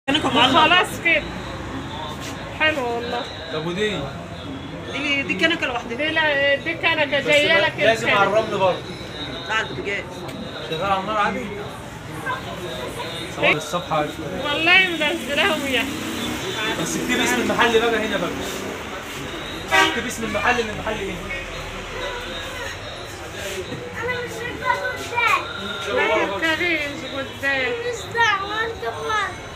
خلاص كده حلو والله. طب ودي؟ دي كنكه لوحدها. دي لا، دي كنكه جاية لك. لازم على الرمل برضه. لا على البوتاجاز. شغال على النار عادي؟ صور الصفحة والله منزلاهم يعني. بس اكتب اسم المحل بقى هنا بقى. اكتب اسم المحل، ان المحل ايه؟ انا مش راكبه قدام. ما تركبيش قدام. مش دعوه اركب ورا.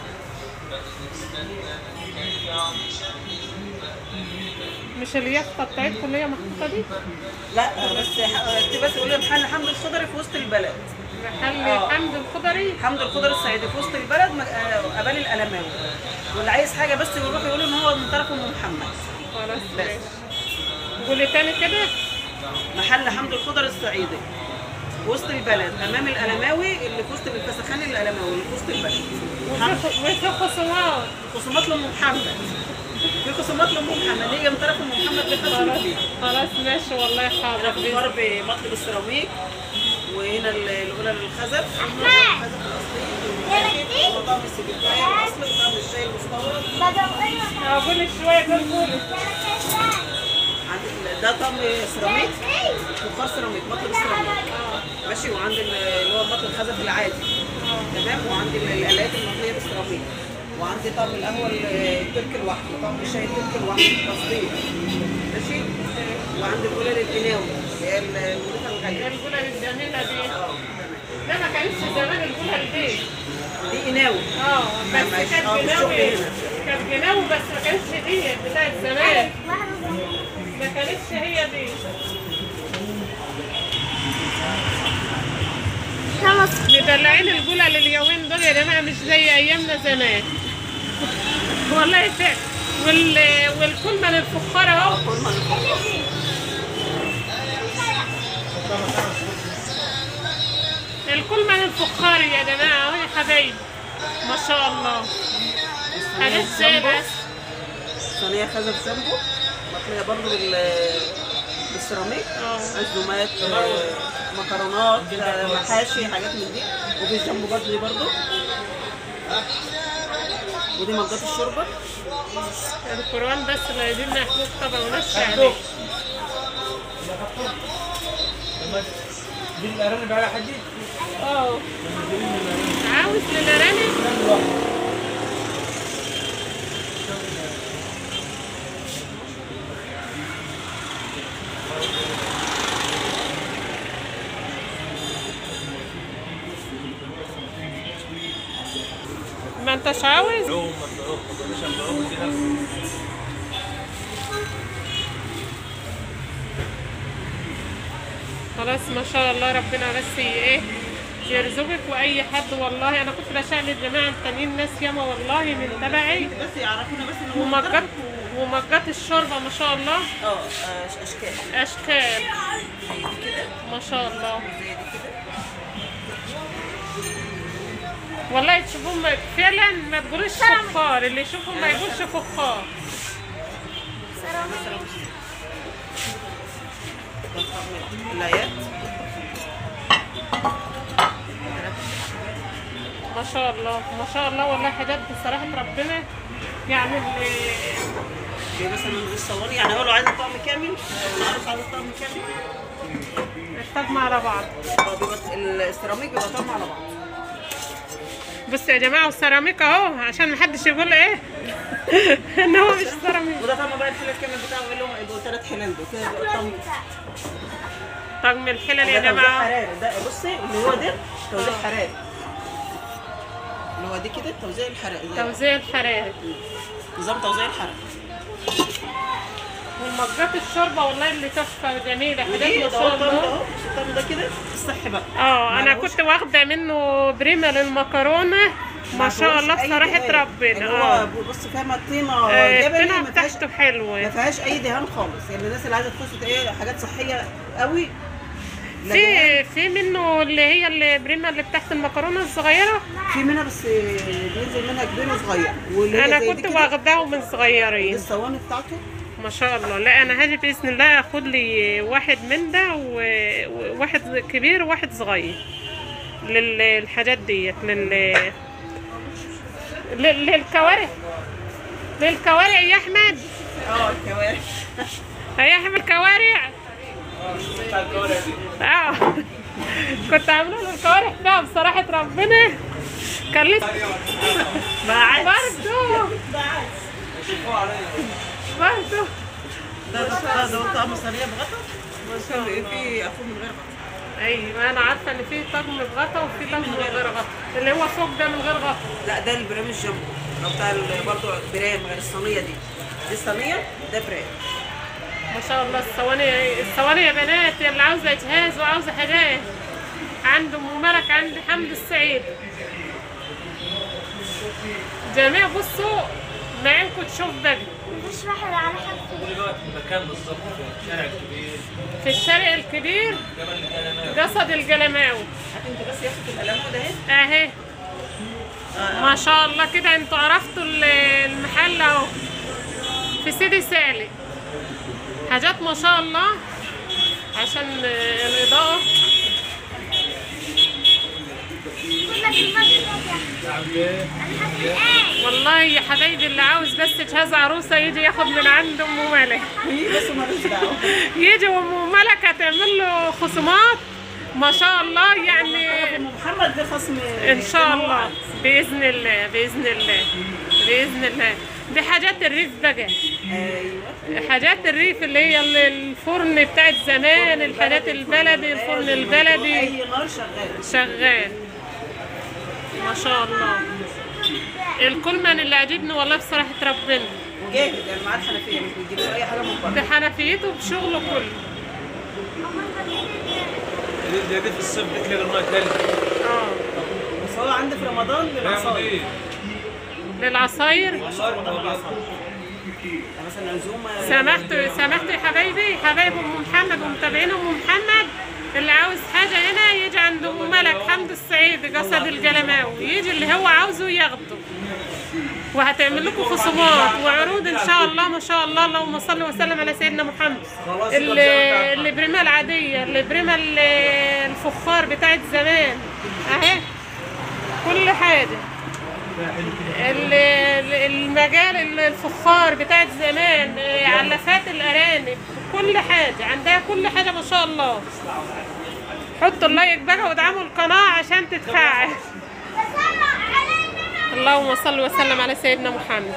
مش اليافطه بتاعتكم اللي هي محطوطة دي؟ لا بس قولي محل حمد الخضري في وسط البلد. محل حمد الخضري؟ حمد الخضري الصعيدي في وسط البلد قبال القلماوي. واللي عايز حاجة بس يروح يقول ان هو من طرف ام محمد. خلاص ماشي. قولي تاني كده. محل حمد الخضري الصعيدي وسط البلد امام القلماوي اللي في وسط الفسخان القلماوي اللي في وسط البلد. وفي خصومات. خصومات لام محمد. في خصومات لام محمد، هي من طرف ام محمد بخصم. خلاص ماشي والله. حاضر. هنا في الغرب مطلب السيراميك، وهنا الأولى للخزف. الخزف الأصلي وطعم السجاير الأصلي وطعم الشاي المستورد. قولي شوية دول قولي. ده طعم سيراميك، فخار سيراميك، مطلب السيراميك. ماشي. وعند اللي هو مطلب الخزف العادي. تمام. وعند الآلات المطلية بالسيراميك. وعندي طعم القهوة التركي لوحده، وطعم الشاي التركي لوحده تصدير. ماشي. وعند القلل القناوي اللي هي المضيفة الغالية. القلل الجميلة دي. ده ما كانتش زمان القلل دي. دي قناوي. بس كانت قناوي، كانت قناوي بس ما كانتش دي بتاعت زمان. ما كانتش هي دي. مدلعين القلل اليومين دول يا جماعة، مش زي أيامنا زمان. والله فعلا. والكلمة للفخار اهو. الكلمة للفخار يا جماعة اهو يا حبايبي، ما شاء الله. حاجات زي بس صينية خزف شامبو مطلية برضه بالسيراميك. عزومات، مكرونات، محاشي، حاجات من دي. وفي الجامبو برضه دي برضه. ودي مجات الشوربة. القرآن بس اللي عايزين ناكله طبعا ونشي عليه. دي الارانب على حد؟ عاوز للارانب؟ ما انتش عاوز؟ خلاص ما شاء الله، ربنا بس ايه يرزقك. واي حد والله انا كنت بشأن الجماعة التانيين، ناس ياما والله من تبعي بس يعرفونا بس ان هو ومجات الشوربة ما شاء الله. اشكال اشكال زي دي كده ما شاء الله. زي دي كده والله تشوفهم فعلا ما تقولوش فخار، اللي يشوفهم ما يقولش فخار. ما شاء الله ما شاء الله والله، حاجات بصراحة ربنا يعني. اللي مثلا الصواني يعني هو لو عايز الطعم كامل، العروس عايز الطعم كامل، الطقم على بعض. بيبقى السيراميك بيبقى طعم على بعض. بصوا يا جماعة، والسيراميك اهو عشان محدش يقول ايه ان هو مش سيراميك. وده طعم بقى الحلل الكامل بتاعه، اللي هو يبقوا 3 حلل دول كده يبقى طقم الحلل يا جماعة. حراري ده، بصي اللي هو ده توزيع حراري، اللي هو دي كده توزيع الحراري، توزيع الحراري، نظام توزيع الحراري. ومجات الشوربة والله اللي تحفة جميلة، حاجات ما شاء الله. الطعم ده كده الصح بقى. انا كنت واخده منه بريمه للمكرونه ما شاء الله بصراحة ربنا. هو بص فاهمه الطينه جبلي، الطينه بتاعته حلوة، ما فيهاش اي دهان خالص. يعني الناس اللي عايزه تخش ايه حاجات صحية قوي. في منه اللي هي البريمه اللي بتاعت المكرونه الصغيرة، في منها بس بينزل منها كبير وصغير. انا كنت واخداه من صغيرين. الصواني بتاعته ما شاء الله. لا انا هاجي باذن الله اخد لي واحد من ده، وواحد كبير وواحد صغير للحاجات ديت. للكوارع، للكوارع يا احمد. الكوارع يا احمد كوارع. بتاع الكوارع دي. كنت عامله له الكوارع ده بصراحة ربنا كان لسه برضه برضه. ده طقم صينية بغطا، في اخوه من غير غطا. ايوه انا عارفه ان في طقم بغطا وفي طقم من غير غطا، اللي هو فوق ده من غير غطا. لا ده البرام الجامبو ده بتاع برضه برام غير الصينية دي. دي الصينية، ده برام. ما شاء الله. الصواني، الصواني يا بنات اللي عاوزه جهاز وعاوزه حاجات عند ام ملك، عند حمد السعيد. جميع بصوا ما عينكم تشوف بقى. مفيش واحد على حد. دلوقتي المكان بالظبط في الشارع الكبير. في الشارع الكبير جسد الجلماوي. هات انت بس ياخد القلمه ده اهي. اهي ما شاء الله كده انتوا عرفتوا المحل اهو في سيدي سالي. حاجات ما شاء الله عشان الاضاءة. والله يا حبايبي اللي عاوز بس جهاز عروسه يجي ياخد من عند ام ملك. بس مالوش دعوه. يجي وام ملك هتعمل له خصومات ما شاء الله. يعني ام محمد ده خصم ان شاء الله باذن الله، باذن الله، باذن الله. دي حاجات الريف بقى. ايوه حاجات الريف اللي هي الفرن بتاعت زمان، الحاجات البلدي، الفرن البلدي. اي نار شغال شغال ما شاء الله. الكولمان اللي عجبني والله بصراحة ربنا وجاهد يعني معاه الحنفية، مش بيجيب له اي حاجة من بره، بحنفيته بشغله كله. دي في الصيف دي تلاقي المية تلج. بس هو عندي في رمضان للعصاير. للعصاير؟ مثلا عزومة. سمحتوا يا حبايبي، حبايب ام محمد ومتابعين ام محمد، اللي عاوز حاجة هنا يجي عند ام ملك حمد السعيد جسد الجلماوي، يجي اللي هو عاوزه ياخده، وهتعمل لكم خصومات وعروض ان شاء الله. ما شاء الله، اللهم صل وسلم على سيدنا محمد. اللي بريمه العادية، اللي بريمه الفخار بتاعت زمان اهي، كل حاجة. المجال الفخار بتاعت زمان، علافات الارانب، كل حاجة عندها، كل حاجة ما شاء الله. حطوا اللايك بقى وادعموا القناة عشان تتفاعل. اللهم صل وسلم على سيدنا محمد.